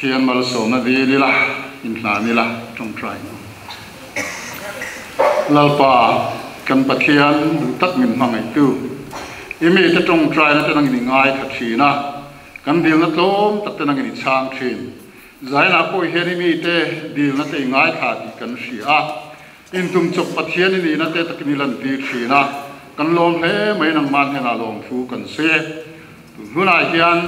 Pathian malsawmna dil ila, inhlan ila, tawngtai ang u. Lalpa, kan Pathian duh tak min hmangaihtu, i mite tawngtaina te nangin i ngaithla thin a, kan dilna tlawm tak te nangin i chhang thin. Zainah pawh hian i mite dilna te i ngaithla tih kan hria a, intumchawp Pathian i nihna te takin i lantir thin a, kan lawm hle mai nangmah hnenah lawmthu kan sawi e. Tun hunah hian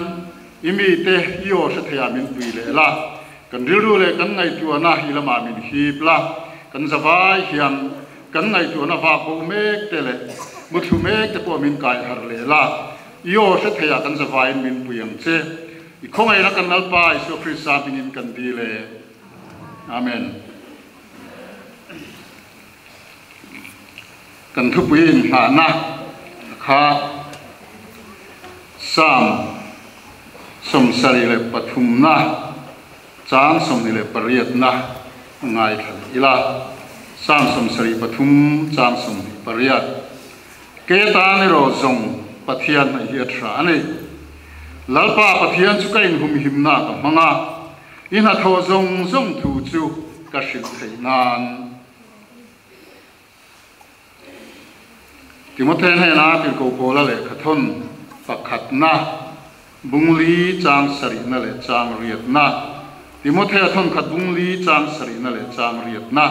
i mite i aw hre theiah min pui leh la, kan rilru leh kan ngaihtuahna i lamah min hip la, kan zavai hian kan ngaihtuahna vak bo mek te leh muthlu mek te pawh min kai harh leh la, i aw hre theiah kan zavaiin min pui ang che. I khawngaihna kan Lalpa Isua Krista hmingin kan dil e. Amen. Kan thupui inngahna kha Psalm 73na chang 28na ngaithla leh ila. Psalm 73 chang 28, Ke tan erawh zawng Pathian hnaih hi a tha a ni. Lalpa Pathian chu ka inhumhimna ka hmang a, i hnathawh zawng zawng thu chu ka hrilh theih nan. Timothea hnena tirhkoh Paula lehkha thawn pakhatna, bung li chang sarihna leh chang riatna, Timothea thawn khat bung li chang sarihna leh chang riatna.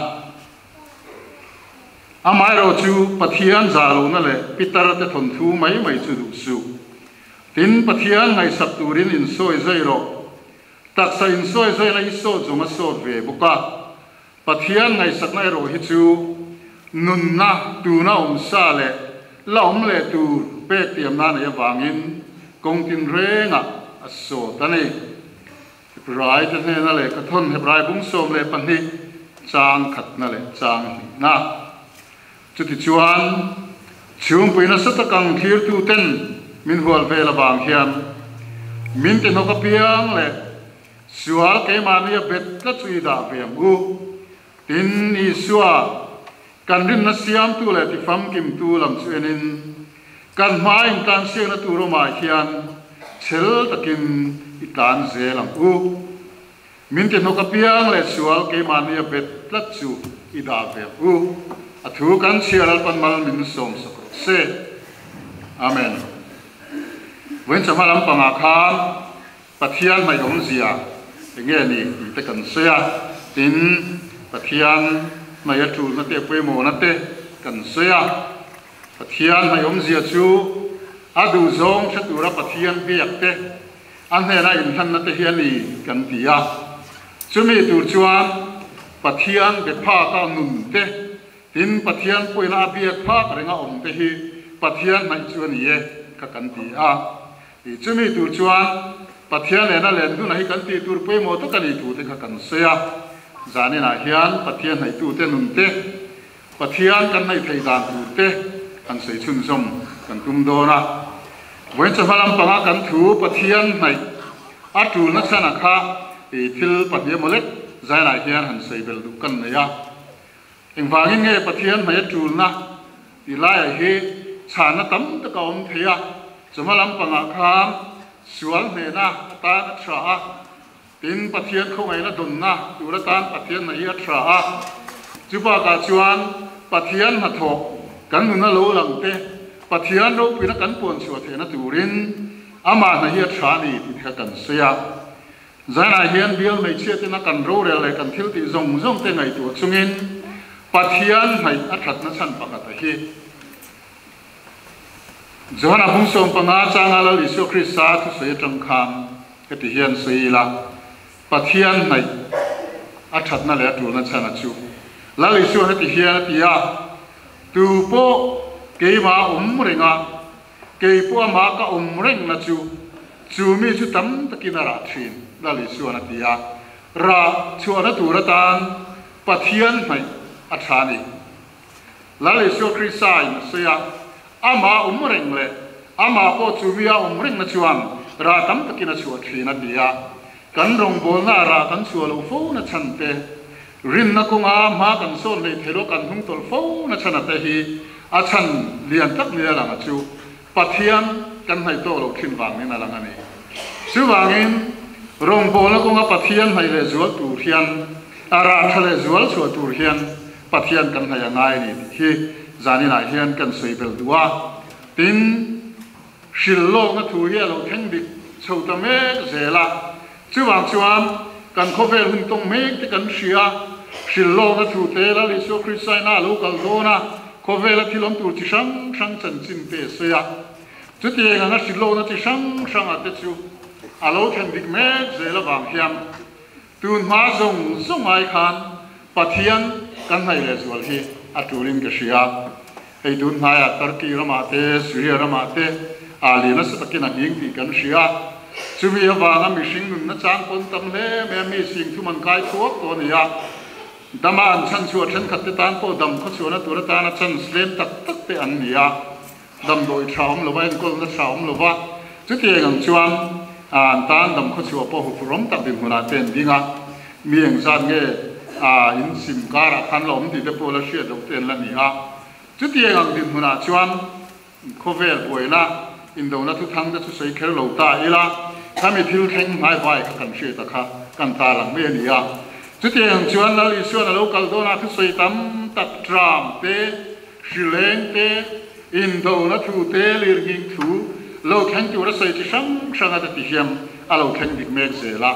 Amaherawh chu Pathian zah lohna leh pitar te thawnthu mai mai chu duh suh. Tin, Pathian ngaihsak turin insawi zai rawh. Taksa insawi zaina i sawt zawng a sawt ve bawk a. Pathian ngaihsakna erawh hi chu nunna tuna awm sa leh la awm leh tur pek tiamna nei avangin kawng tinrengah a sawt a ni. Hebrai te hnena lehkha thawn Hebrai bung 12 chang khatna leh chang hnihna. Chutichuan, chhungpui nasa tak ang thlirtuten min hual vel avang hian min ti hnawk apiang leh Sual keimahni a bet tlat chu i dah ve ang u. Tin, Isua, kan rinna siamtu leh tifamkimtu lam chu enin, kan hma intlansiakna tur awmah hian chhel takin i tlan zel ang u. Min ti hnawk apiang leh sual keimahni a bet tlat chu i dah ve ang u. A thu kan chhiar Lalpan mal min sawmsak rawh se. Amen. Vawiin chawhma lampangah khan Pathian hnaih awmzia eng nge ni tih te kan sawi a, tin, Pathian hnaih a tulna te pawimawhna te kan sawi a. Pathian hnaih awmzia chu a duhzawng hre tura Pathian biak te, a hnena inhlanna te hi a ni kan ti a. Chumi tur chuan Pathian be phaka nun te, tin, Pathian pawina a biak phak renga awm te hi Pathian hnaih chu a ni e kha kan ti a. Tih chumi tur chuan Pathian lehna len duna hi kan tih tur pawimawh tak a ni thu te kha kan sawi a. Zaninah hian Pathian hnaitute nun te, Pathian kan hnaih theih dan tur te kan sawi chhunzawm kan tum dawn a. Vawiin chawhma lampanga kan thu Pathian hnaih a tulna chhana kha thil pahnih emaw lek zainah hian han sawi belh duh kan nei a. Engvangin nge Pathian hnaih a tulna tih laiah hi chhanna tam tak a awm thei a, chawhma lampangah khan sual hnehna atan a tha a, tin Pathian khawngaihna dawnna tur atan Pathian hnaih hi a tha a. Chu bakah chuan Pathian hnathawh kan nuna lo lang te, Pathian ropuina kan puan chhuah theihna turin amah hnaih hi a tha a ni tih te kha kan sawi a. Zanah hian bial hmeichhia tena kan rorel leh kan thil tih zawng zawng te ngaihtuah chungin Pathian hnaih a thatna chhan pakhat a hi. Johana bung 15 changa Lal Isua Krista thusawi atang khan heti hian sawi ila, Pathian hnaih a thatna leh a tulna chhan a chu. Lal Isua heti hian a ti a, Tu pawh keimah awm renga Kei pawh amah ka awm rengna chu, chu mi chu tam takin a rah thin, Lal Isuan a ti a. Rah chhuahna tur atan Pathian hnaih a tha a ni. Lal Isua Krista in a sawi a, amah awm reng leh amah pawh chu mi a awm rengna chuan rah tam takin a chhuah thin a ti a. Kan rawngbawlna ah rah kan chhuah loh fo na chhan te, rinna kawnga hma kan sawn hlei thei lo kan hnung tawlh fo na chhan ate hi a chhan lian tak ni a lang a chu Pathian kan hnaih tawk lo thin vangin a lang a ni. Chuvangin Rawngbawlna kawnga Pathian hnaih leh zual tur hian, a rah tha leh zual chhuah tur hian Pathian kan hnaih a ngai a ni tih hi zaninah hian kan sawi belh duh a. Tin, hrilh lawkna thu hi a lo thleng dik chho ta mek zel a. Chuvang chuan kan khawvel hun tawng mek te kan hria, hrilh lawkna thu te Lal Isua Krista ina a lo kal dawn a, khawvela thil awm tur chi hrang hrang chanchin te a sawi a. Chutiang anga hrilh lawkna chi hrang hranga te chu a lo thlen dik mek zel avang hian tun hma zawng zawng ai khan Pathian kan hnaih leh zual hi a tulin ka hria. Hei tun hnaiah Turkey ramah te, Syria ramah te aa li nasa takin a nghing tih kan hria. Chumi avanga mihring nunna chang pawn tam hle mai a, mi sing thum an kai thuak tawh a ni a. Dama an chhanchhuah thenkhat te tan pawh dam khawchhuahna tur atana chance tlem tak tak te an ni a. Damdawi tha awm lova, enkawlna tha awm lova, chutiang ang chuan an tan dam khawchhuah pawh huphurhawm tak dinhmunah te an ding a, mi engzat nge in sim karah khan la awm tih te pawh la hriat loh te an la ni a. Chutiang ang dinhmunah chuan khawvel buaina indona thuthang te chu sawi kher lo ta ila, khami thil thleng hmaivai kha kan hriat a kha kan ta lang mai a ni a. Chutiang ang chuan Lal Isuan a lo kal dawnah thusawi tam tak tram te, Hrileng te, indona thu te, lirnghing thu lo thleng tur a sawi chi hrang hrang a te ti hian a lo thleng dik mek zel a.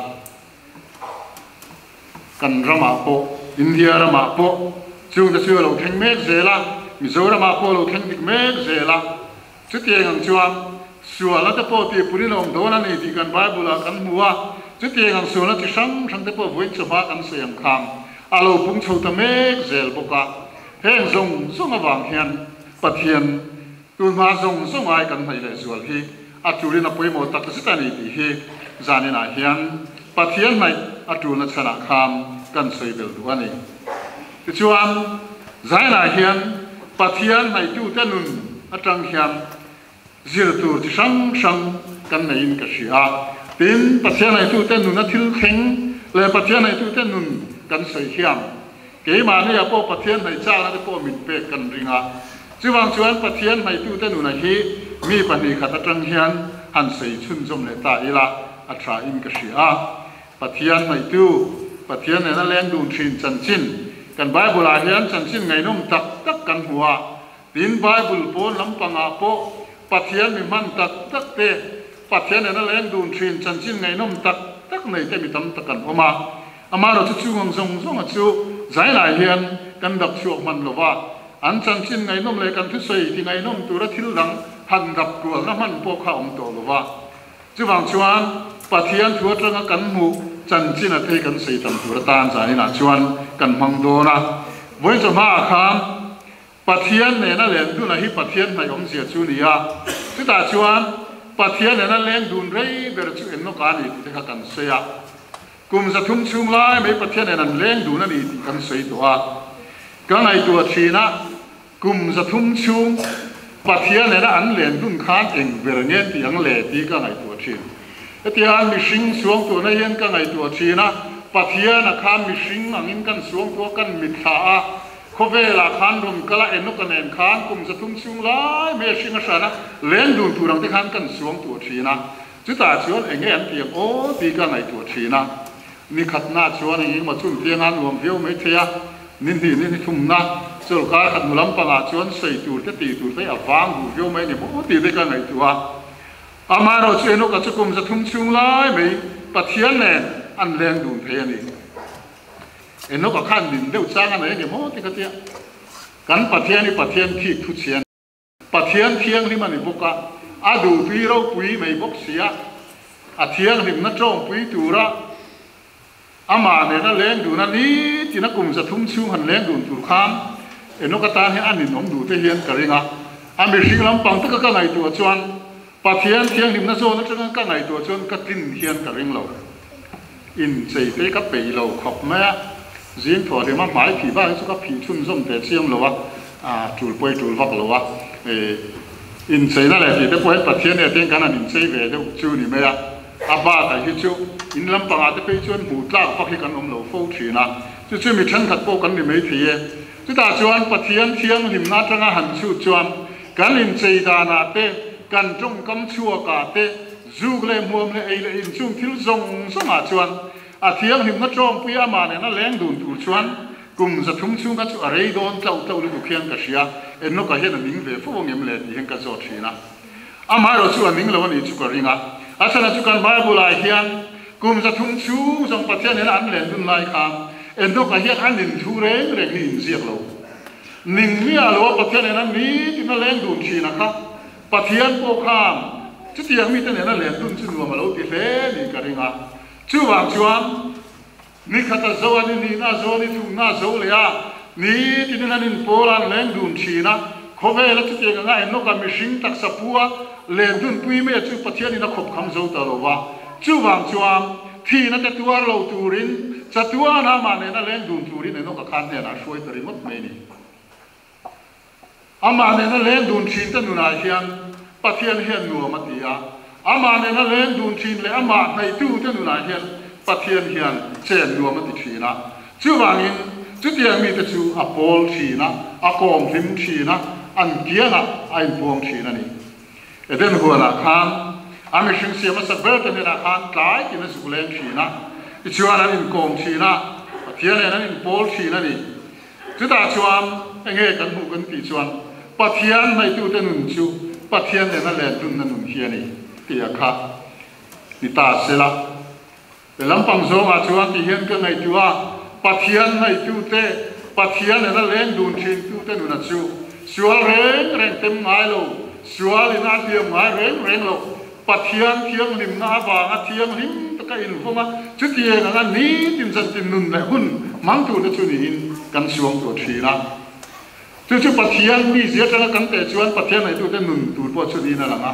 Kan ramah pawh, India ramah pawh chungte chu a lo thleng mek zel a, Mizoramah pawh a lo thleng dik mek zel a. Chutiang ang chuan sualna te pawh tihpun in a awm dawn a ni tih kan Bible ah kan hmu a, chutiang ang sualna chi hrang hrang te pawh vawiin chawhma kan sawi ang khan a lo pung chho ta mek zel bawk a. Heng zawng zawng avang hian Pathian tunhma zawng zawng ai kan hnaih leh zual hi a tulin a pawimawh tak zet a ni tih hi zaninah hian Pathian hnaih a tulna chhanah khan kan sawi bel duh a ni. Tichuan, zainah hian Pathian hnaihtute nun atang hian zir tur chi hrang hrang kan neiin ka hria. Tin, Pathian hnaihtute nuna thil thleng leh Pathian hnaihtute nun kan sawi hian keimahniah pawh Pathian hnaih chakna te pawh min pek kan ring a. Chuvang chuan Pathian hnaihtute nuna hi mi 2 khat atang hian han sawi chhunzawm leh ta ila a tha in ka hria. Pathian hnaihtu, Pathian nena leng dun thin chanchin, kan Bible ah hian chanchin ngaihnawm tak tak kan hmu a, tin Bible pawn lampangah pawh Pathian mi hman tak tak te, Pathian nena leng dun thin chanchin ngaihnawm tak tak nei te mi tam tak an awm a. Amaherawhchu chung ang zawng zawnga chu zailai hian kan dap chhuak hman lo va, an chanchin ngaihnawm leh kan thusawi ti ngaihnawm tura thil dang han dap kualna hman pawh kha a awm tawh lo va. Chuvang chuan Pathian thu atanga kan hmuh chanchin a thei kan sawi tam tur atan zaninah chuan kan hmang dawn a. Vawiin chawhmaah khan Pathian nena len duna hi Pathian hnaih awmzia chu ni a, chutah chuan Pathian nena leng dun rei ber chu Enoka a ni tih te kha kan sawi a. Kum 300 chhung lai mai Pathian nen an leng dun a ni tih kan sawi tawh a. Ka ngaihtuah thin a. Kum 300 chhung Pathian nena an len dun khan eng ber nge tih ang le tih ka ngaihtuah thin. Hetiang mihring suangtuahna hian ka ngaihtuah thin a, Pathiana khan mihring angin kan suangtuah kan mitthla a, khawvelah khan rawn kal a Enoka nen khan kum 300 chhung lai mai a hring a hran a, len dun tur ang te khan kan suangtuah thin a. Chutah chuan eng nge an tih ang aw tih ka ngaihtuah thin a. Ni khatna chuan eng engemaw chun pianga nuam viau mai thei a, ni hnih ni ni thumna chawlhkar khat hnu lampangah chuan sawi tur te tih tur te hi a vang duh viau mai a ni maw tih te ka ngaihtuah a. Amaherawh chu Enoka chu kum 300 chhung lai mai Pathian nen an leng dun thei a ni. Enoka khan nin deuh chang a nei a ni maw ti ka tia. Kan Pathian hi Pathian thik thu chhia a ni. Pathian thianghlim a ni bawk a, a duhtui ropui mai bawk si a, a thianghlimna tawngpui tura amah nena leng dun a ni tina kum 300 chhung han leng dun tur khan Enoka tan hi a ninawm duh te hian ka ring a. A mihring lampang taka ka ngaihtuah chuan Pathian thianghlimna zawn atanga ka ngaihtuah chuan ka tlin hian ka ring lo. Inchei te ka peih lo khawp mai a, zing thuah hlima hmai phih bak hi chu ka phih chhunzawm teh chiam lo a, tul pawh i tul vak lo a. Incheina leh tih te pawh hian Pathian nge teng kan han inchei ve deuh chu ni mai a, a bakah hi chu in lampangah te phei chuan hmuh tlak vak hi kan awm lo fo thin a, chu chu mi thenkhat pawh kan ni maithei e. Chutah chuan Pathian thianghlimna atanga han chhut chuan kan inchei danah te, kan tawngkam chhuakah te, Zuk leh hmuam leh ei leh in chung thil zawng zawngah chuan a thianghlimna tawngpui amah nena leng dun tur chuan kum 300 chhung kha chu a rei dawn tlauh tlauh lutuk hian ka hria. Enoka hian a ning ve fo ang em le tih hian ka zawt thin a. Amaherawh chu a ning lo a nih chu ka ring a. A chhan chu kan Bible ah hian kum 300 chhung zawng Pathian nena an len dun lai khan Enoka hian a nin thu reng reng hi inziak lo. Ning miah lo a Pathian nena nitin a leng dun thin a kha. Pathian pawh khan chutiang mite nena len dun chu nuam a lo ti hle niin ka ring a. Chuvang chuan ni khat a zo a, ni hnihna a zo a, ni thumna a zo leh a, nitinin an inpawl a, an leng dun thin a. Khawvela chutiang anga Enoka mihring taksa pu a len dun pui mai a chu Pathianin a khawp kham zo ta lo va. Chuvang chuan thihna te tuar lo turin chatuan amah nena leng dun turin Enoka khan hnenah a hruai ta ringawt mai a ni. Amah nena leng dun thin te nunah hian Pathian hian nuam a ti a, amah nena leng dun thin leh amah hnaihtu te nunah hian Pathian hian chen nuam a ti thin a. Chuvangin chutiang mite chu a pawl thin a, a kawm hlim thin a, an kiangah a inpuang thin a ni. Eden huanah khan a mihring siam hmasa ber te hnenah khan tlai tin a zuk leng thin a, tichuan an inkawm thin a, Pathian nen an inpawl thin a ni. Chutah chuan enge kan hmuh kan tih chuan Pathian hnaitute nun chu Pathian nena len dunna nun hi a ni tih a kha ni ta sela. He lampang zawngah chuan ti hian ka ngaihtuah a, Pathian hnaitute, Pathian nena leng dun thintute nuna chu sual reng reng tem ngai lo, sual in a hliam ngai reng reng lo, Pathian thianghlimna avanga thianghlim taka invawng a, chutiang anga nitin zantin nun leh hun hmang turte chu niin kan suang tur thin a. Chu chu Pathian mizia atanga kan teh chuan Pathian neitute nun tur pawh chu niin a lang a.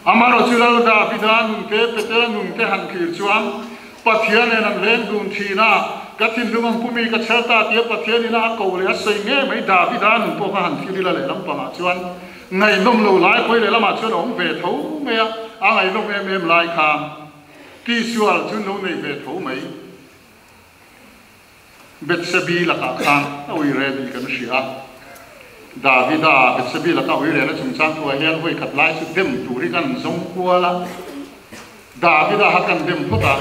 Amaherawhchu Lal Davida nun te, Petera nun te han thlir chuan Pathian nen an leng dun thin a, ka thinlung ang pumi ka chher ta tia Pathian ina a ko leh a sawi nge mai Davida nun pawh kha han thlir ila lehlam pangah chuan ngaihnawm lo lai pawi lehlamah chuan a awm ve tho mai a, a ngaihnawm em em lai khan tisual chu lo nei ve tho mai. Bethsebi lakah khan a ui re tih kan hria a, Davida Bethsebi laka ui rena chungchang thuah hian vawi khat lai chu dem tur hi kan zawng kual a, Davida kha kan dem phawt a,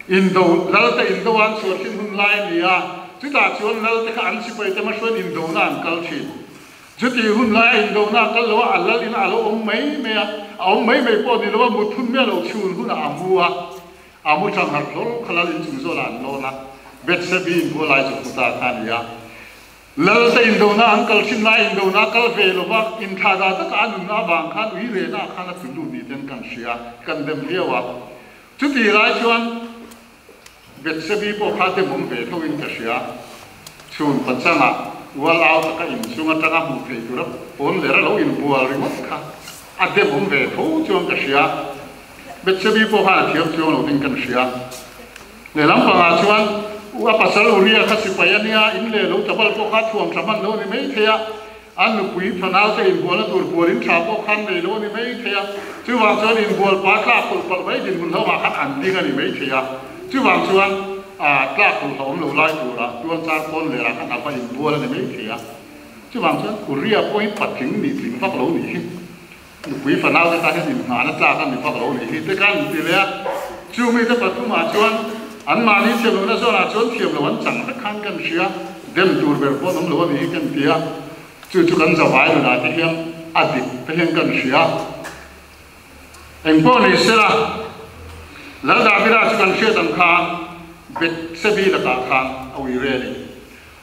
indo Lalte indo an chhuah thin hun lai a ni a, chutah chuan Lalte kha an sipai te hmahruaiin indona an kal thin. Chuti hun laia indona a kal lo a, a lal in a lo awm mai mai a, a awm mai mai pawh ni lo a, mut hun mai a lo chhun hunah a mu a, a mu tang harh hlawl kha lal inchung zawlah an lawn a, Bethsebi in bualai chu hmu ta kha a ni a. Lal te indona an kal thin lai indona a kal ve lo va, inthla dah taka a nunna avang khan ui rehna ah khan a tlu lut ni ten kan hria, kan dem viau a. Chuti lai chuan Bethsebi pawh kha demawm ve tho in ka hria. Chhun pachangah ual au taka inchung atanga hmuh theih tura pawn lera lo inbual ringawt kha a demawm ve tho chuan ka hria. Bethsebi pawh khan a thiam chuang lo ding kan hria. Lehlam pangah chuan a pasal Uria kha sipai a nia, in leh lo tabal pawh kha thuam tha hman lo a ni mai thei a. An nupui fanau te inbualna tur bual in tha pawh khan nei lo a ni mai thei a, chuvang chuan inbual pa tlak pawlh palh mai dinhmun hlauhah khan an ding a ni mai thei a, chuvang chuan tlak pawlh hlauhawm lo lai turah tuan char pawn lerah khan a va inbual a ni mai thei a, chuvang chuan Uria pawh hi patling nih tling vak lo nih hi, nupui fanau te tan hian inngahna tlak a ni vak lo nih hi te khan an ti leh a, chu mite pathumah chuan anmahni thiam lohna zawnah chuan thiam loh an chang vek khan kan hria. Dem tur ber pawh an awm lo a ni hi kan ti a, chu chu kan zavai nunah te hian a dik te hian kan hria. Engpawh ni sela, Lal Davida chu kan hriat ang khan Bethsebi lakah khan a ui re a ni.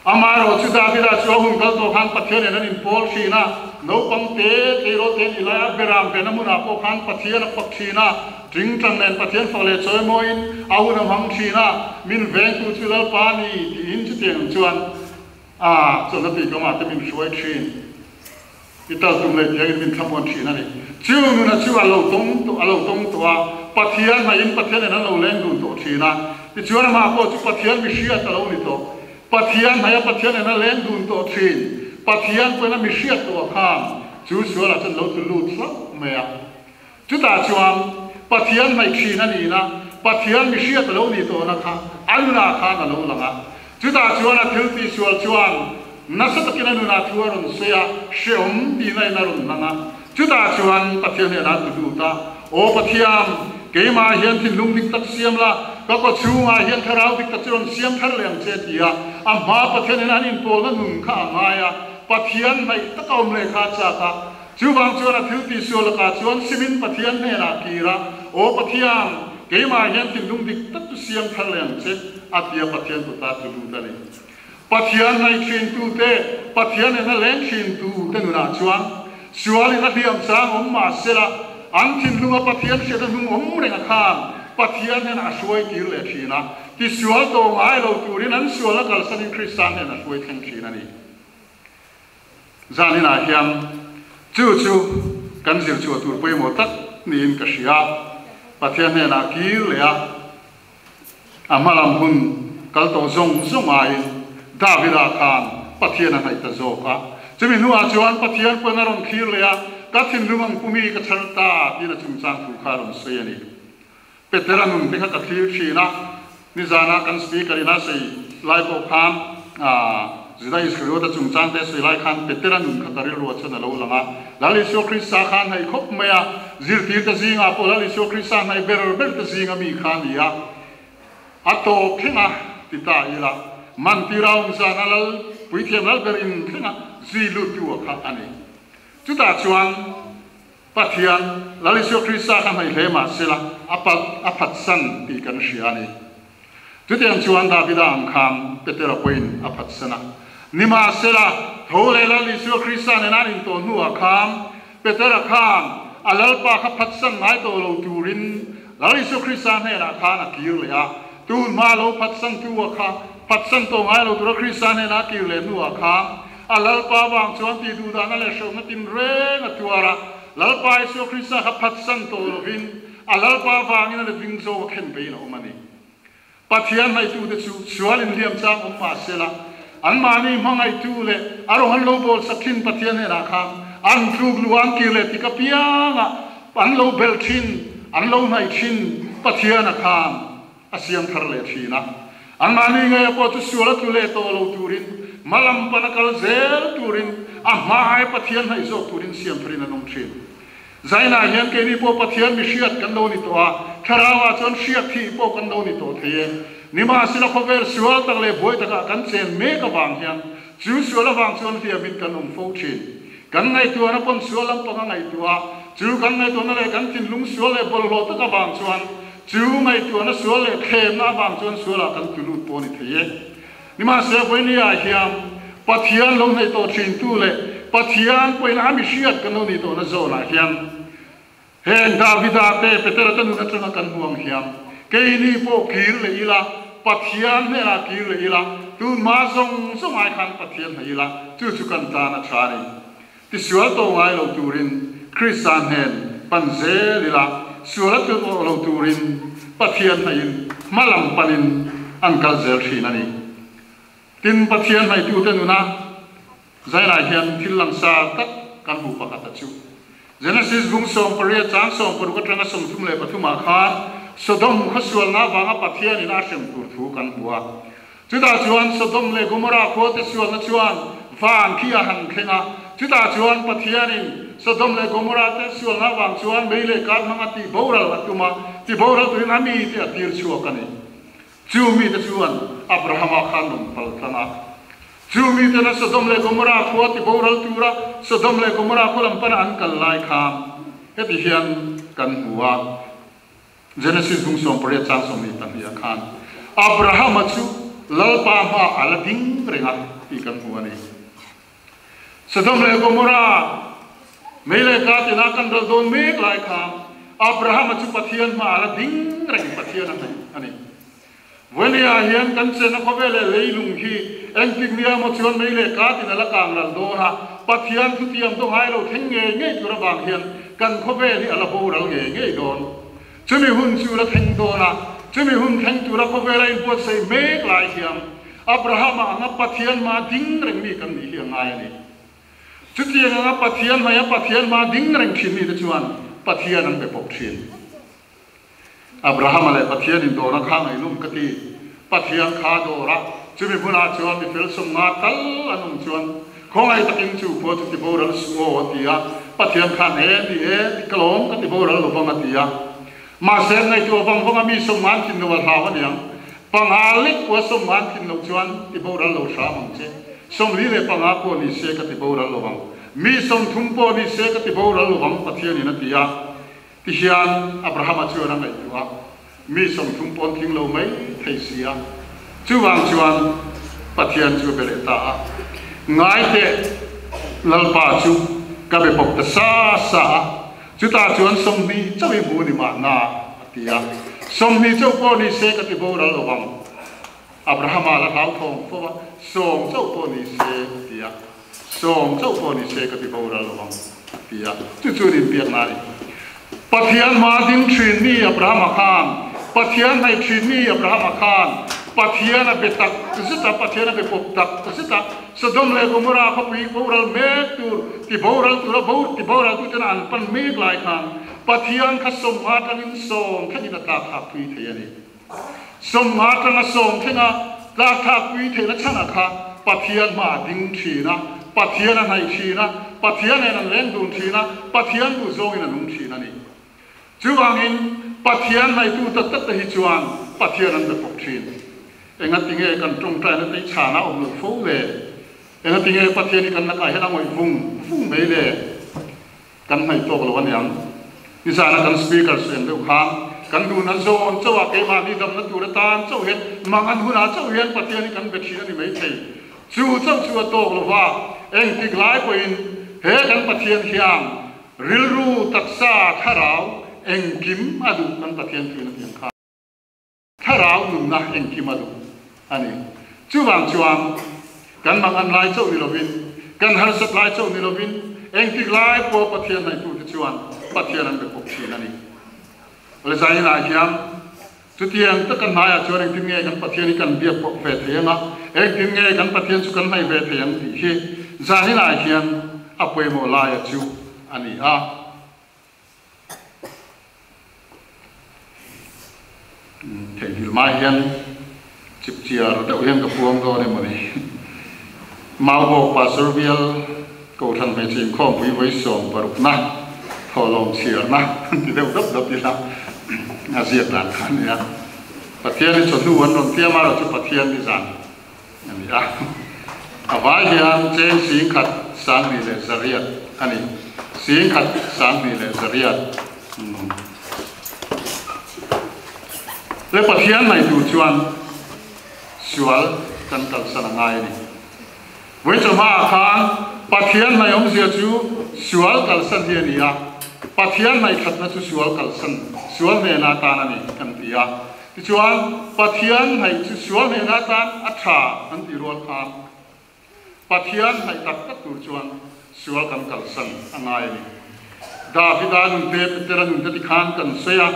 Amaherawh chu Davida chu a hun kal tawh khan Pathian nen an inpawl thin a, naupang te tleirawl te an ilai a, beram vena hmunah pawh khan Pathian a fak thin a, Tingtang nen Pathian fak leh chawimawiin a hun a hmang thin a, min vengtu chu Lalpa ni tiin chutiang chuan a chawlhna tui kamah te min hruai thin. I tal tum leh tiangin min thlamuan thin a ni. Chu nuna chu a lo tawng tawh a lo tawng tawh a, Pathian hmaiin Pathian nen an lo leng dun tawh thin a. Tichuan amah pawh chu Pathian mihriat a lo ni tawh. Pathian hmaia Pathian nen a leng dun tawh thin. Pathian pawhin a mihriat tawh a khan chu sualah chuan lo tlu lut hlauh mai a. Chutah chuan Pathian hnaih thin a nihna, Pathian mihriat a lo nih tawhna kha a nunah khan a lo lang a. Chutah chuan a thil tihsual chuan nasa takin a nunah thu a rawn sawi a, hrehawm tihna in a rawn lang a. Chutah chuan Pathian hnenah a tlu lut a. Aw Pathian, keimah hian thinlung dik tak siam la, ka kawchhungah hian thlarau dik tak chu rawn siam thar leh ang che, ti a. A hma Pathianin an inpawlna nun kha a ngai a, Pathian hnaih taka awm leh kha a chak a. Chuvang chuan a thil tihsual lakah chuan simin Pathian hnenah kir a, Aw Pathian, keimah hian thinlung dik tak chu siam thar leh ang che, a ti a, Pathian kuta tlu lut a ni. Pathian hnaih thintu te, Pathian ena leng thintu te nunah chuan sualin a hliam chang awm mah sela, an thinlunga Pathian hriatna hnung awm reng a khan Pathian hnenah a hruai tir leh thin a, tisual tawh ngai lo turin an sualna kalsanin Krista hnenah a hruai thleng thin a ni. Zaninah hian chu chu kan zir chhuah tur pawimawh tak niin ka hria. Pathian hnenah kir leh a. A hmalam hun kal tawh zawng zawng aiin Davida khan Pathian a hnaih ta zawk a. Chumi hnuah chuan Pathian pawn a rawn thlir leh a, Ka thinlung ang pumi ka chhar ta tiin a chungchang thu kha a rawn sawi a ni. Petera nun te kha ka thlir thin a, nizana kan speaker in a sawi lai pawh khan Juda Iskariota chungchang te a sawi lai khan Petera nun kha ka rilruah chuan a lo lang a. Lal Isua Krista kha a hnaih khawp mai a, zirtirte zingah pawh Lal Isua Krista hnaih ber ber te zinga mi kha a ni a. A tawp thleng a ti ta ila, mantira awm zana Lal Puithiam Lal ber in thleng a zui luttu a kha a ni. Chutah chuan Pathian, Lal Isua Krista kha hnaih hle mah sela a a phatsan tih kan hria a ni. Chutiang chuan Davida ang khan Petera pawhin a phatsan a. Nimahsela, tho leh Lal Isua Krista nena an intawh hnuah khan Petera khan a Lalpa kha phatsan ngai tawh lo turin Lal Isua Krista hnenah khan a kir leh a. Tun hma lo phatsantu a kha phatsan tawh ngai lo tura Krista hnena a kir leh hnuah khan a Lalpa vang chuan tih duhdahna leh hrehawmna tinreng a tuar a. Lalpa Isua Krista kha phatsan tawh lovin A Lalpa vangin a letling zawk a khen vein a awm a ni. Pathian hnaitute chu sual inhliam chang awm mah sela, anmahni hmangaihtu leh a rawng an lo bawl sak thin Pathian hnenah khan an tluk luh an kir leh tik apiangah an lo belh thin, an lo hnaih thin Pathiana khan a siam thar leh thin a. Anmahni ngei a pawh chu sual a tlu leh tawh lo turin, hmalam pan a kal zel turin, a hma ai Pathian hnaih zawk turin siam tharin an awm thin. Zainah hian keini pawh Pathian mi hriat kan lo ni tawh a, Thlarauah chuan hriat thih pawh kan lo ni tawh thei e. Nimahsela khawvel sual tak leh buai takah kan chen mek avang hian chu sual avang chuan hliamin kan awm fo thin. Kan ngaihtuahna pawn sual lampang a ngaihtuah a, chu kan ngaihtuahna leh kan thinlung sual leh bawlhhlawh tak avang chuan chu ngaihtuahna sual leh thlemna avang chuan sualah kan tlu lut pawh a ni thei e. Nimahse, Vawinia hian Pathian lo hnaih tawh thintu leh Pathian pawhin a mi hriat kan lo nih tawhna zawnah hian heng Davida te, Petera te nun atanga kan hmu ang hian keini pawh kir leh ila, Pathian hnenah kir leh ila, tunhma zawng zawng ai khan Pathian hnaih ila, chu chu kan tan a tha a ni. Tisual tawh ngai lo turin Krista hnen pan zel ila, sual a tlun awh lo turin Pathian hnaihin hma lam panin an kal zel thin a ni. Tin, Pathian hnaitute nuna zainah hian thil langsar tak kan hmuh pakhat a chu. Genesis bung 18 chang 60 atanga 33 ah khan Sodom khaw sualna avanga Pathianin a hrem tur thu kan hmu a. Chutah chuan Sodom leh Gomorrah khuate sualna chuan van khi a han thleng a. Chutah chuan Pathianin Sodom leh Gomorrah te sualna avang chuan mei leh kar hmanga tih boral a tum a, ti boral turin a mite a tir chhuak a ni. Chu mite chuan Abrahama kha an rawn pal tlang a. Chu mitena Sodom leh Gomorrah khua ti boral tura Sodom leh Gomorrah khaw lam pana an kal lai khan heti hian kan hmu a. Genesis bung 18 chang 22 ah khan Abrahama chu Lalpa hma a la ding reng a tih kan hmu a ni. Sodom leh Gomorrah mei leh ka tina kan ral dawn mek lai khan Abrahama chu Pathian hma a la ding reng Pathian a hnaih a ni. Vawinia hian kan chenna khawvel leh leilung hi engtik nia maw chuan mei leh ka tin a la kang ral dawn a, Pathian thutiam chu ngai lo thleng ngei ngei tur avang hian kan khawvel hi a la boral ngei ngei dawn. Chumi hun chu la thleng dawn a, chumi hun thleng tura khawvela inbuatsaih mek lai hian Abrahama anga Pathian hmaa ding reng mi kan nih hi a ngai a ni. Chutiang anga Pathian hmaia Pathian hmaa ding reng thin mite chuan Pathian an be pawp thin. Abrahama leh Pathian in dawr a kha ngaihnawm ka ti. Pathian kha a dawr a, chumi hmunah chuan mi fel 50 tal an awm chuan khawngaih takin chu khua chu ti boral suh aw a ti a. Pathian khan e ni e ti ka lawm ka ti boral lo vang a ti a. Mahse ngaihtuah vang vanga mi sawm ngan thin lo a hlau a niang. Panga lek pawh a sawm ngan thin loh chuan ti boral lo hram ang che. 45 pawh ni se ka ti boral lo vang. Mi 30 pawh ni se ka ti boral lo vang Pathianin a ti a. Ti hian Abrahama chuan a ngaihtuah a, mi 30 pawh an tling lo mai thei si a. Chuvang chuan Pathian chu a be leh ta a, Ngai teh, Lalpa chu ka be pawp ta sa sa a, chutah chuan 20 chauh i hmu ni mahna, a ti a. 20 chauh pawh ni se ka ti boral lo vang. Abrahama la hlauthawng fo a, 10 chauh pawh ni se, a ti a. 10 chauh pawh ni se ka ti boral lo ang, a ti a. Chu chu rinbiakna a ni. Pathian hma ding thin mi Abrahama khan, Pathian hnaih thin mi Abrahama khan, Pathian a be tak zet a, Pathian a be pawp tak zet a, Sodom leh Gomorrah khawpui boral mek tur, ti boral tura bo ti boral tuten an pan mek lai khan, Pathian kha 50 tangin 10 thlengin a tlak thlak pui thei a ni. 50 tanga 10 thlenga tlak thlak pui theihna chhanah kha Pathian hma a ding thin a, Pathian a hnaih thin a, Pathian nen an leng dun thin a, Pathian duh zawngin a nung thin a ni. Chuvangin Pathian hnaihtu tak tak te hi chuan Pathian an be pawp thin. Engatinge kan tawngtaina te hi chhana awm loh fo le? Engatinge Pathian hi kan lakah hian a ngawih vung vung mai le? Kan hnaih tawk lo aniang. Nizana kan speaker suan deuh khan kan duhna zawn chauh ah keimahni damna tur atan chauh hian mang an hunah chauh hian Pathian hi kan be thin a ni maithei. Chu chauh chu a tawk lova engtik lai pawhin he kan Pathian hian rilru taksa thlarau engkim a duh kan Pathian thuin a ti ang kha. Thlarau nunna engkim a duh a ni. Chuvang chuan kan mangan lai chauh ni lovin, kan harsat lai chauh ni lovin, engtik lai pawh Pathian hnaitute chuan Pathian an be pawp thin a ni. Awle zainah hian chutiang taka hnaiah chuan engtin nge kan Pathian hi kan biak pawp ve thei ang a, engtin nge kan Pathian chu kan hnaih ve thei ang tih hi zaninah hian a pawimawh laia chu a ni a. Theihnghilh mai hian chipchiar deuh hian ka puang dawn emaw ni. Maubawk Pastor Bial Kohhran Hmeichhe Inkhawmpui vawi 60na thawhlawm chhiarna an ti deuh dap dap ila a ziak dan kha a nia. Pathian hi chawhnu an rawn tiam a, erawh chu Pathian ni zan a ni a. A vai hian cheng 11,800 a ni. 11,800. Le Pathian nei tur chuan sual kan kalsan a ngai a ni. Vawi chawhmaah khan Pathian nei awmzia chu sual kalsan hi a ni a, Pathian nei thatna chu sual kalsan, sual hnena tan a ni kan ti a. Tichuan, Pathian hnaih chu sual hnehna atan a tha an tih rual khan Pathian hnaih tak tak tur chuan sual kan kalsan a ngai a ni. Davida nunte, Petera nunte ti khan kan sawi a,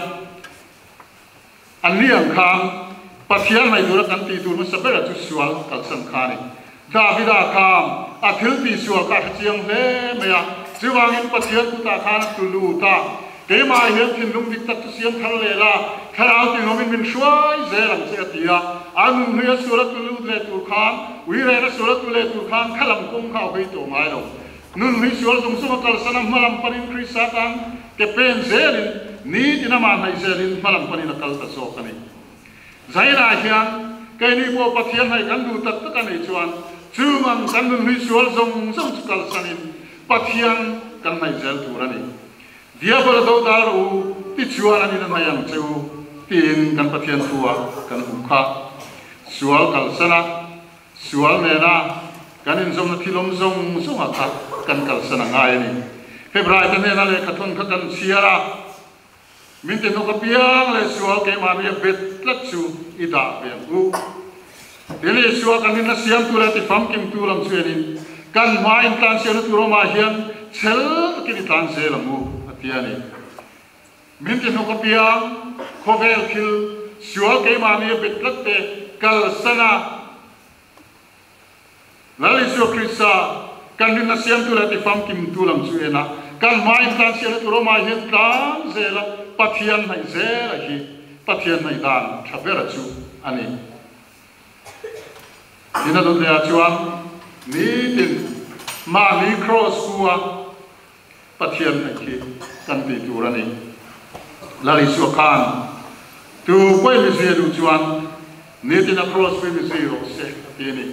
anni ang khan Pathian hnaih tura kan tih tur hmasa bera chu sual kalsan kha a ni. Davida khan a thil tih sual kha a hre chiang hle mai a, chuvangin Pathian kutah khan a tlu lut a, Keimah hian thinlung dik tak chu siam thar leh la, thlarau tinawmin min hruai zel ang che a ti a. A nunhlui a sual a tlu lut leh tur khan, uirel a sual a tlu leh tur khan kha lam kawng kha a hawi tawh ngai lo. Nunhlui sual zawng zawng a kalsan a, hmalam panin Krista tan ke pen zelin, nitin amah hnaih zelin hmalam panin a kal ta zawk a ni. Zainah hian keini pawh Pathian hnaih kan duh tak tak a nih chuan chung ang kan nunhlui sual zawng zawng chu kalsanin Pathian kan hnaih zel tur a ni. Diabol a do dal rawh u, tichuan an in a hnaih ang che u, tiin kan Pathian thu-ah kan hmuh kha. Sual kalsan a, sual nena kan inzawmna thil awm zawng zawnga kha kan kalsan a ngai a ni. Hebraite hnena lehkhathawn kha kan chhiar a, Min ti hnawk apiang leh sual keimahni a bet tlat chu i dah ve ang u. Tin, Isua kan rinna siamtu leh tifamkimtu lam chu enin kan hma intlansiamna tur awmah hian chhel takin i tlan zel ang u, a ti a ni. Min ti hnawk apiang khawvel thil sual keimahni a bet tlat te kalsan a, Lal Isua Krista, kan rinna siamtu leh tifamkimtu lam chu en a, kan hma intlansiamna tur awmah hian tlan zel a, Pathian hnaih zel a hi Pathian hnaih dan tha bera chu a ni. Tin a dawt lehah chuan nitin mahni kraws ku a. Pathian hnaih hi kan tih tur a ni. Lal Isua khan tu pawhin mi zui a duh chuan nitin a cross pui mi zui rawh se a ti a ni.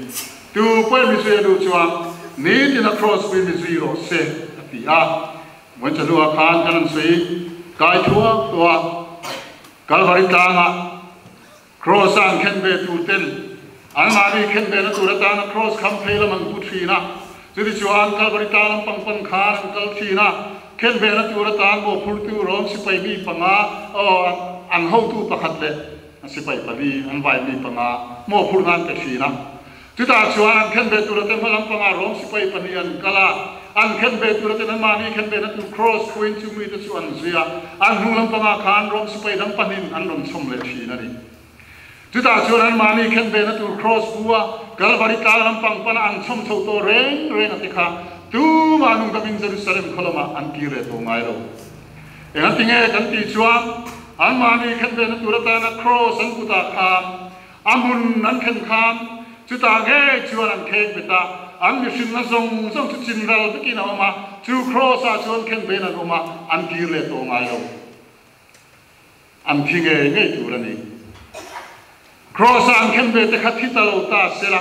Tu pawhin mi zui a duh chuan nitin a cross pui mi zui rawh se a ti a. Vawiin chahnuah khan kan han sawi kai thuak tawh a, Kalvari tlangah Cross a an khen ve tur ten anmahni khen ve na tur atana cross kham phei lam an pu thin a, chutichuan Kalvari tlang lam pang pan khan an kal thin a, khen ve na tur atan mawhphurtu rawng sipai mi panga aw an hotu pakhat leh sipai pali an vai mi panga mawhphurh nan pe thin a. Chutah chuan an khen ve tur ate hma lam panga rawng sipai pahnih an kal a, an khen ve tur aten anmahni khen ve na tur cross puin chu mite chu an zui a, an hnung lam panga khan rawng sipai dang pahnin an rawn chhawm leh thin a ni. Chutah chuan anmahni khen ve na tur cross pu a, Kalvari tlang lam pang pana an chhawm chho tawh reng reng a ti kha tumah nungdamin Jerusalem khaw lamah an kir leh tawh ngai lo. Engatinge kan tih chuan anmahni khen ve na tur atana cross an kutah khan A hmun an thlen khan chutah ngei chuan an khek bet a, an mihrinna zawng zawng chu chinral vekin a awm a, chu Kraws-ah chuan khen vein an awm a, an kir leh tawh ngai lo. An thi ngei ngei tur a ni. Kraws-a an khen ve te kha thi ta lo ta sela,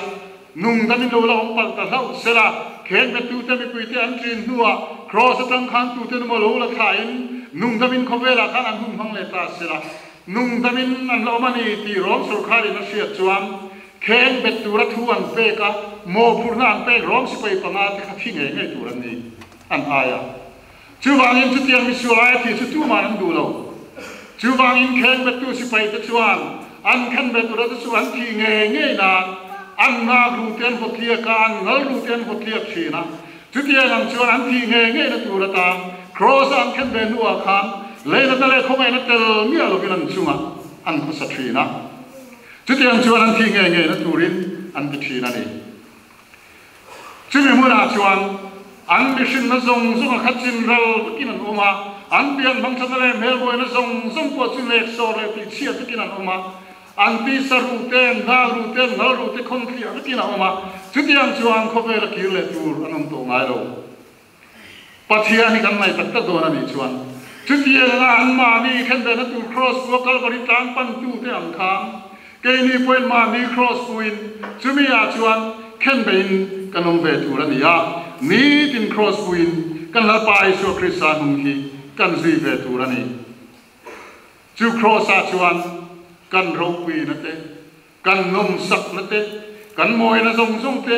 nung damin lo la awm palh ta hlauh sela, khen bettute mipuite an ṭin hnuah Kraws atang khan tute numa lo la thlain nung damin khawvelah khan an hun hmang leh ta sela, Nungdamin an la awm a ni tih Rom sorkharin a hriat chuan kheng bet tura thu an pek a, mawhphurhna an pek Rom sipai panga te kha thi ngei ngei tur an ni an ai a. Chuvangin chutiang misual aia thi chu tuman an duh lo. Chuvangin kheng bettu sipai te chuan an khen bet tura te chu an thih ngei ngei nan an ngak ru te an vaw tliak a, an ngal ru te an vaw tliak thin a. Chutiang ang chuan an thih ngei ngeina tur atan Kraws-a an khen ve hnuah khan leinatna leh khawngaihna tel miah lovin an chungah an khawsa thin a. Chutiang chuan an thih ngei ngeina turin an ti thin a ni. Chumi hmunah chuan an mihrinna zawng zawng a khat chin ral vekin an awm a, an pian hmangthatna leh hmelmawina zawng zawng pawh chu neksawr leh tihchhiat vekin an awm a. An tisa ru te, nal ru te, nal ru te khawn thliah vekin a awm a, chutiang chuan khawvel a kir leh tur an awm tawh ngai lo. Pathian hi kan ngaih tak tak dawn a nih chuan chutiang anga anmahni khenbehna tur Kraws pua Kalvari tlang pantu te ang khan keini pawhin mahni Kraws puin chumi ah chuan khenbehin kan awm ve tur a ni a, nitin Kraws puin kan Lalpa Isua Krista hnung hi kan zui ve tur a ni. Chu Kraws-ah chuan kan ropuina te, kan nawmsakna te, kan mawina zawng zawng te,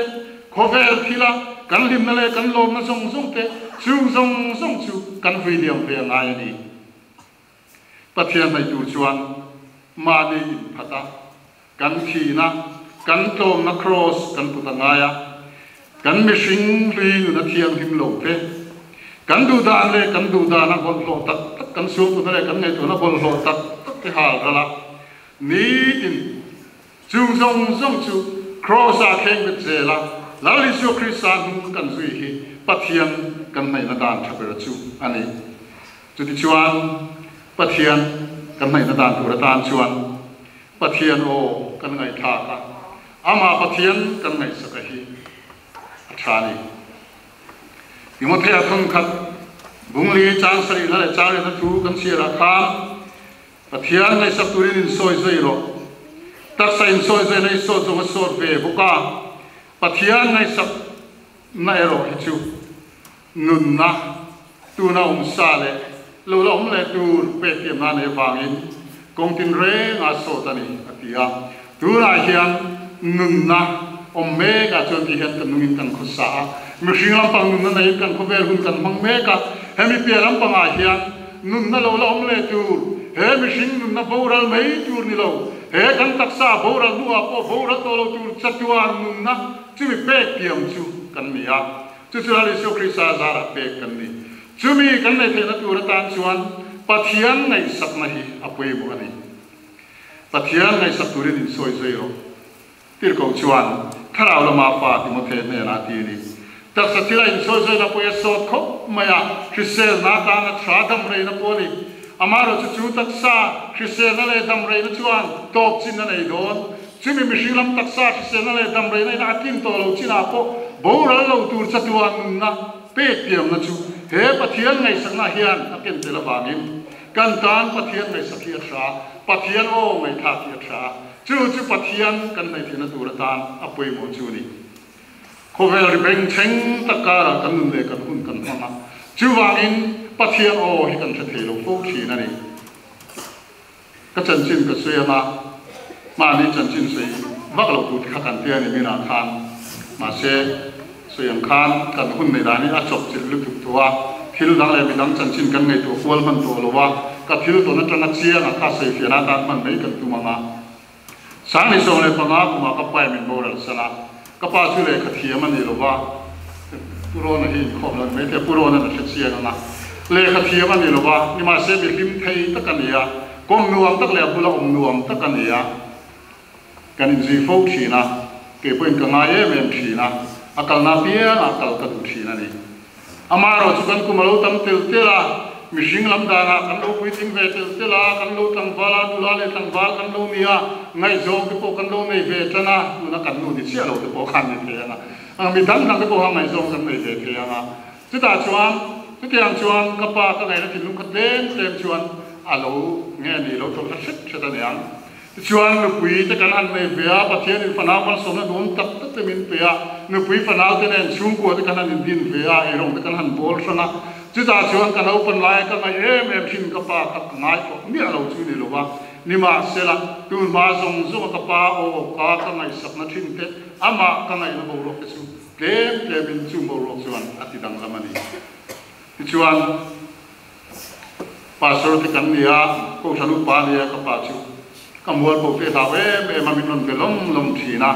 khawvel thila kan hlimna leh kan lawmna zawng zawng te, chung zawng zawng chu kan vui liam ve a ngai a ni. Pathian hnaih tur chuan mahni inphat a, kan thihna, kan tlawmna Kraws kan put a ngai a, kan mihring hlui nun a thianghlim lo te, kan duhdan leh kan duhdana bawlhhlawh tak tak, kan suangtuna leh kan ngaihtuahna bawlhhlawh tak tak te hal ral a, nitin chung zawng zawng chu Kraws-ah thleng bet zel a, Lal Isua Krista hnung kan zui hi Pathian kan hnaihna dan tha ber chu a ni. Chutichuan Pathian kan hnaihna dan tur atan chuan Pathian aw kan ngaihthlak a, amah Pathian kan ngaihsak a hi a tha a ni. Timothea thawnkhat bungli chang sarihna leh chariatna thu kan chhiarah khan Pathian ngaihsak turin insawi zui rawh. Taksa insawi zuina i sawt zawng a sawt ve bawk a, Pathian ngaihsak na erawh hi chu nunna tuna awm sa leh lo la awm leh tur pek thiam nan ei avangin kawng tinreng a sawt a ni, a ti a. Tunah hian nunna awm mek ah chuan ti hian kan nungin kan khawsa a, mihring lampang nunna neiin kan khawvel hun kan hmang mek a, hemi piah lampangah hian nunna lo la awm leh tur, he mihring nunna boral mai tur ni lo, he kan taksa boral hnuah pawh boral tawh lo tur chatuan nunna chumi pek tiam chu kan ni a. Chu chu Lal Isua Krista zarah pek kan ni. Chumi kan neih theihna tur atan chuan Pathian ngaihsakna hi a pawimawh a ni. Pathian ngaihsak turin insawi zui rawh. Tirhkoh chuan Thlarau lama fa Timothe hnenah a ti a ni. Taksa thila insawi zuina pawh i a sawt khawp mai a, hriselna atana tha dam reina pawh a ni. Amaherawhchu chu taksa hriselna leh dam reina chuan tawp chin a nei dawn. Chumi mihring lam taksa hriselna leh damreina ina a tlin tawh lo chinah pawh boral lo tur chatuan nunna pek tiamna chu He Pathian ngaihsakna hian a ken tel avangin kan tan Pathian ngaihsak hi a tha, Pathian aw ngaihthlak hi a tha. Chu chu Pathian kan hnaihthehna tur atan a pawimawh chu a ni. Khawvel ri bengchheng tak karah kan nun leh kan hun kan hmang a, chuvangin Pathian aw hi kan hre thei lo fo thin a ni. Ka chanchin ka sawi anga mahni chanchin sawi vak lo tur te kha kan tia ni minah khan mahse sawi ang khan kan hun nei dan hi a chawp chilh lutuk tawh a, thil dang leh midang chanchin kan ngaihtuah kual hman tawh lo a, ka thil tawn atanga chianga kha sawi fiahna atan hman mai kan tum anga. 2015 kumah ka pae min boral san a, ka pa chu lehkha thiam a ni lo va, Pu Rona hi inkhawm lo a ni maithei a, Pu Rona'n a hre chiang ang a, lehkha thiam a ni lo va, nimahse mi hlim thei tak a ni a, kawm nuam tak leh a bula awm nuam tak a ni a, kan inzui fo thin a, kei pawhin ka ngai em em thin a, a kalna apiangah kal ka duh thin a ni. Amaherawh chu kan kum a lo tam tel tel a, mihring lam danah kan lo puitling ve tel tel a, kan lo tlangval a, nula leh tlangval kan lo ni a, ngaihzawng te pawh kan lo nei ve tan a, tuna kan nu ni chiah lo te pawh khan ni thei ang a, ang mi dang dang te pawh kha ngaihzawng kan nei ve thei ang a. Chutah chuan, chutiang chuan ka pa ka ngaihna thinlung kha tlem tlem chuan a lo nge ni lo tawlh hla hret hret a niang. Tichuan, nupui te kan han nei ve a, Pathianin fanau malsawmna duhawm tak tak te min pe a, nupui fanau te nen chhungkua te kan han indin ve a, eirawng te kan han bawl hrang a. Chutah chuan ka naupan laia ka ngaih em em thin ka pa kha ka ngai tawh miah lo chu ni lo va, nimahsela, tun hma zawng zawnga ka pa aw ka ka ngaihsakna thin te, amah ka ngaihna boruak te chu tlem tlemin chung boruak chuan a ti danglam a ni. Tichuan. Pastor te kan ni a, Kohhran upa a ni a, ka pa chu ka mual po te hlau em em a, min rawn be lawm lawm thin a.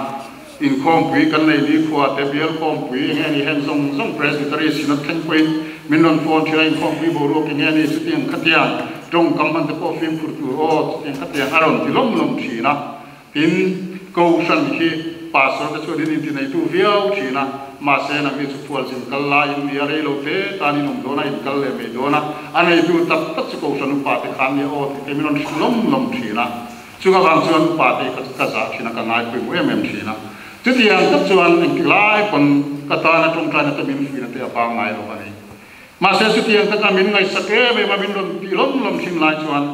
Inkhawmpui kan nei ni khua te, bial khawmpui eng nge ni hen zawng zawng Presbytery Synod thleng pawhin min rawn phone thin a, inkhawmpui boruak eng nge ni chutiang khatiang tawngkam hman te pawh fimkhur tur aw chutiang khatiang a rawn ti lawm lawm thin a. Tin, Kohhran hi Pastor te chuan in inti neitu viau thin a, mahse nangni chu khualzin kal laiin nia rei lo te tan in awm dawn a, in kal leh mai dawn a, a neitu tak tak chu Kohhran upa te khan nia aw tih te min rawn hrilh lawm lawm thin a, chung avang chuan upa te hi ka zah thin a, ka ngaipawimawh em em thin a. Chutiang tak chuan engti lai pawn ka tana tawngtaina te min fuihna te a vang ngai lo a ni. Mahse chutiang taka min ngaihsak em em a min rawn tih lawm lawm thin lai chuan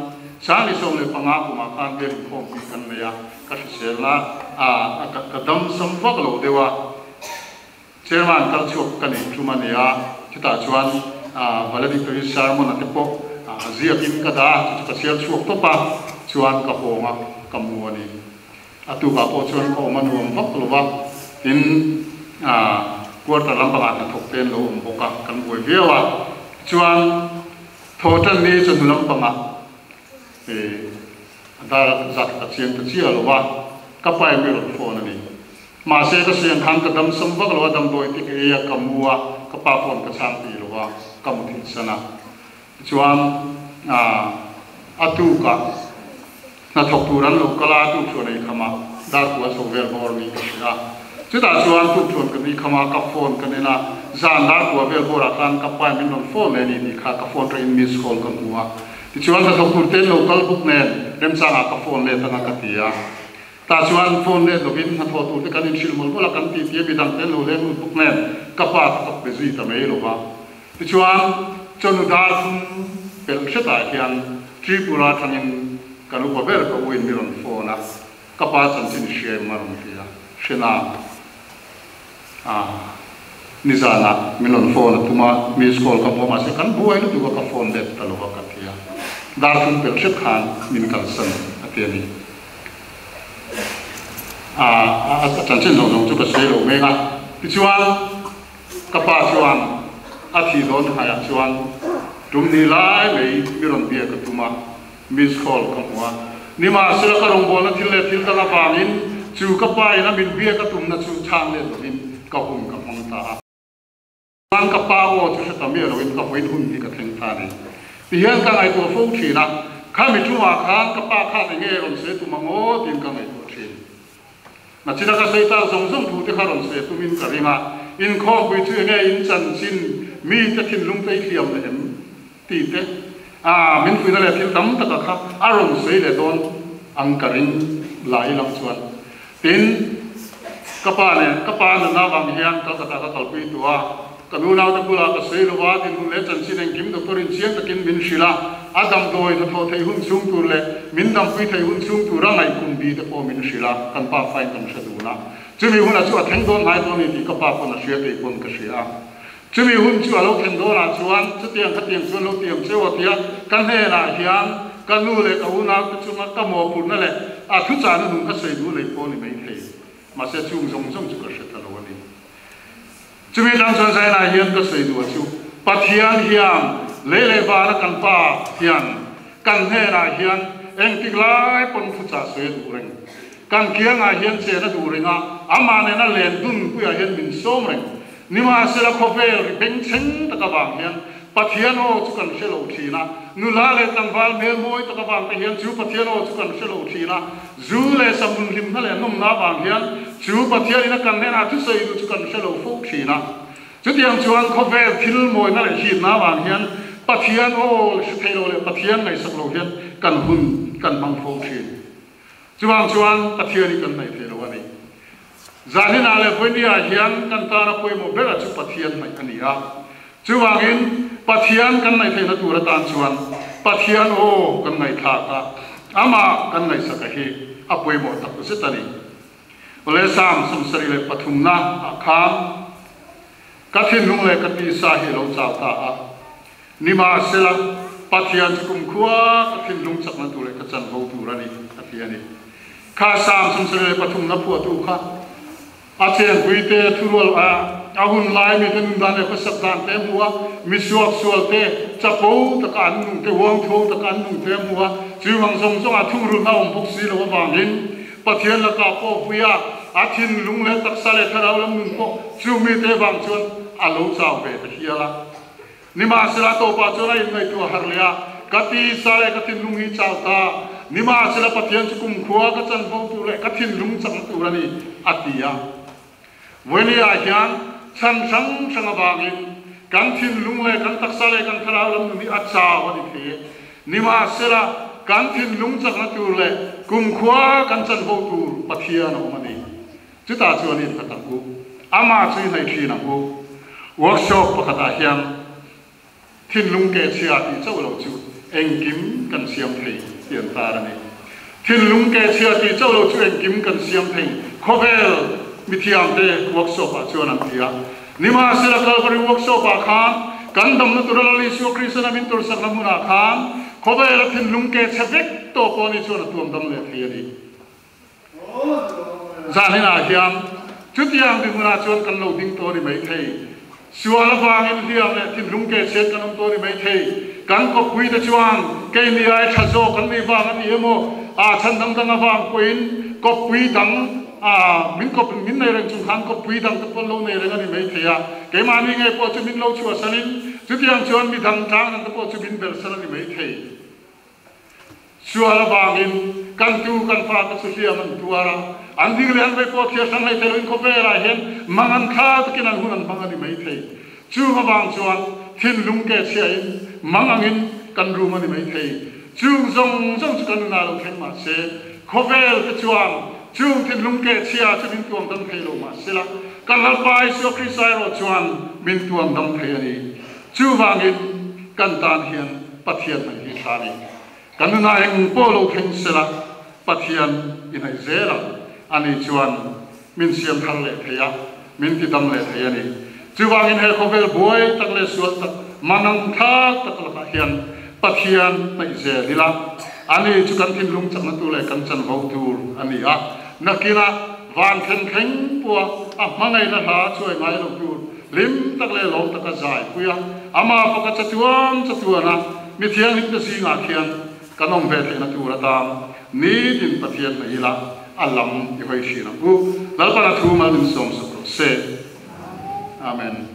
2015 kumah khan biak inkhawmpui kan nei a, ka hriselna a ka dam sam vak lo deuh a, Chairman kal chhuak ka nei tum a ni a, chutah chuan valedictory sermon a te pawh ziakin ka dah a, chu chu ka chhiar chhuak tawp a, chuan ka hawng a, ka mu a ni. A tukah pawh chuan ka awm a nuam vak lo va, tin quarter lampangah hnathawk te an lo awm bawk a, kan buai viau a. Tichuan thaw tan ni chawhnu lampangah a dar zat ka chiang ta chiah lo va, ka pa in mi rawn phone a ni. Mahse ka siang khan ka dam sam vak lo a, damdawi te ka ei a, ka mu a, ka pa phone ka chhang peih lo va, ka mu thil san a. Tichuan a tukah Hnathawk tur an lo kal a, tukṭhuan ei khamah dar kua chho vel bawr niin ka hria a. Chutah chuan tukṭhuan ka nui kham a, ka phone ka nen a, zan dar kua vel bawrah khan ka pae min rawn phone leh a ni tih kha ka phone atangin miss call ka hmu a. Tichuan hnathawk tur te an lo kal bawk nen remchangah ka phone let anga ka ti a. Tah chuan phone let lovin hnathawh tur te kan inhrilh mawlh mawlh a, kan titi a, midang te an lo leng lut bawk nen ka pa ka kap pe zui ta mai lo va. Tichuan, chawhnu dar thum pelh hretah hian Tripura atangin kan upa ber ka uin mi rawn phone a, ka pa chanchin hria em a rawn ti a, hrena a nizanah min rawn phone a tum a, miss call ka hmu a, mahse kan buai lutuk a ka phone let ta lo a ka ti a, dar thum pelh hret khan min kalsan a ti a ni. A chanchin zawng zawng chu ka sawi lo mek a, tichuan, Ka pa chuan a thih dawn haiah chuan tum ni lai mai mi rawn bia ka tum a, miss call ka hmu a. Nimahsela ka rawngbawlna thil leh thil dang avangin chu ka pa in a min bia ka tumna chu chhang let lovin ka hun ka hmang ta a. Chuan ka pa aw chu hre ta miah loin ka vawiin hun hi ka thleng ta a ni. Tihian ka ngaihtuah fo thin a, khami tumah khan ka pa khan enge rawn sawi tum ang aw tiin ka ngaihtuah thin. Nachina ka sawi tak zawng zawng thu te kha rawn sawi tumin ka ring a, inkhawmpui chu enge in chanchin mi te thinlung te i hliam leh em tih te a min fuihna leh thil tam taka kha a rawn sawi leh dawn ang ka ring lai lang chuan tin ka pa nen ka pa nunna avang hian Calcutta ka kalpui tawh a. Ka nunaute bulah ka sawi lo a, dinhmun leh chanchin engkim doctor in chiang takin min hrilh a, a damdawi hnathawh theih hun chhung tur leh min dampui theih hun chhung tura ngaihkum bi te pawh min hrilh a, kan pa fain kan hre dun a. Chumi hunah chu a thleng dawn hnai dawn a ni tih ka pa pawn a hria, kei pawn ka hria a. Chumi hun chu a lo thlen dawnah chuan chutiang khatiang chuan lo tiam cheu a tia ka hnenah hian ka nu leh ka unaute chunga ka mawhphurhna leh a thuchahna nung kha sawi duh nei pawh a ni maithei. Mahse chung zawng zawng chu ka hre ta lo a ni. Chumi tang chuan Zainah hian ka sawi duh a chu Pathian hian lei leh vana kan Pa hian kan hnenah hian engtik lai pawn thuchah sawi a duh reng. Kan kiangah hian chen a duh reng a, amah nena len dun puiah hian min sawm reng. Nimahsela khawvel ri bengchheng tak avang hian Pathian aw chu kan hre lo thin a, nula leh tlangval hmel mawi tak avang te hian chu Pathian aw chu kan hre lo thin a, zu leh samun hlimna leh nawmna avang hian chu Pathianin a kan hnenah thusawi duh chu kan hre lo fo thin a. Chutiang chuan khawvel thil mawina leh hipna avang hian Pathian aw hre thei lo leh Pathian ngaihsak lo hian kan hun kan hmang fo thin. Chuvang chuan Pathian hi kan hnaih thei lo a ni. Zaninah leh Vawinia hian kan tana pawimawh bera chu Pathian hnaih a ni a. Chuvangin Pathian kan hnaih theihna tur atan chuan Pathian aw kan ngaihthlak a, amah kan ngaihsaka hi a pawimawh tak zet a ni. Awle Psalm 73 na ah khan ka thinlung leh ka tisa hi a lo chau ta a, Nimahsela, Pathian chu kumkhua ka thinlung chakna tur leh ka chanvo tur a ni, a ti a ni. Kha Psalm 73 na phuahtu kha a chenpui te thurual a, a hun lai mite nun dan leh khawsak dan te a hmu a, mi suaksual te, chapo taka an nung te, uangthuang taka an nung te a hmu a, chuvang zawng zawngah thungrulhna a awm bawk si lo avangin Pathian lakah pawh vui a, a thinlung leh taksa leh thlarau lam nun pawh chu mite vang chuan a lo chau ve ta hial a. Nimahsela tawpah chuan a inngaihtuah harh leh a, Ka tisa leh ka thinlung hi chau ta, nimahsela Pathian chu kumkhua ka chanvo tur leh ka thinlung chang tur a ni, a ti a. Vawinia hian chhan hrang hrang avangin kan thinlung leh kan taksa leh kan thlarau lam nun hi a chau a ni thei e. Nimahsela kan thinlung chakna tur leh kumkhua kan chanvo tur Pathian a awm a ni. Chutah chuan in khat ang u, amah chu i hnaih thin ang u. Workshop pakhatah hian thinlung ke chhia tih chauh lo chu engkim kan siam thei tih an tar a ni. Thinlung ke chhia tih chauh lo chu engkim kan siam thei khawvel mithiamte workshop ah chuan an ti a. Nimahsela Calvary workshop ah khan kan damna tura Lal Isua Kristan a min tursakna hmunah khan khawvela thinlung ke chhe vek tawh pawh ni chuan a tuam dam leh thei a ni. Zaninah hian chutiang dinhmunah chuan kan lo ding tawh a ni maithei. Sual avangin hliam leh thinlung ke chhiat kan awm tawh a ni maithei. Kan kawppuite chuan keini ai tha zawk an nih vang a ni emaw, aa chhan dang dang avang pawhin kawppui dang aa min kawp min nei reng chung khan kawppui dang te pawh an lo nei reng a ni maithei a. Keimahni ngei pawh chu min lo chhuahsanin chutiang chuan midang tlang dang te pawh chu min belhsan a ni maithei. Sual avangin kan tu kan fate chu hliam an tuar a, an ding leh an vei pawh thliar hrang hlei thei loin khawvelah hian mang an thla takin an hun an hmang a ni maithei. Chung avang chuan thinlung ke chhiain mang angin kan rum a ni maithei. Chung zawng zawng chu kan nunah lo thleng mah se, khawvel te chuan chung thinlung ke chhia chu min tuam dam thei lo mah sela, kan Lalpa Isua Krista erawh chuan min tuam dam thei a ni. Chuvangin kan tan hian Pathian hnaih hi tha a ni. Kan nunah eng pawh lo thleng sela Pathian i hnaih zel ang. Ani chuan min siam thar leh thei a, min ti dam leh thei a ni. Chuvangin he khawvel buai tak leh sual tak, mangang thlak tak lakah hian Pathian hnaih zel ila, ani chu kan thinlung chakna tur leh kan chanvo tur a ni a. Nakinah van thleng thleng pawha a hmangaihna hla chuai ngai lo tur Hlim tak leh lawm taka zai pui a, amah faka chatuan chatuan a, mi thianghlimte zingah khian kan awm ve theihna tur atan nitin Pathian hnaih ila a lam i hawi thin ang u. Lalpan a thu mal min sawmsak rawh se. Amen.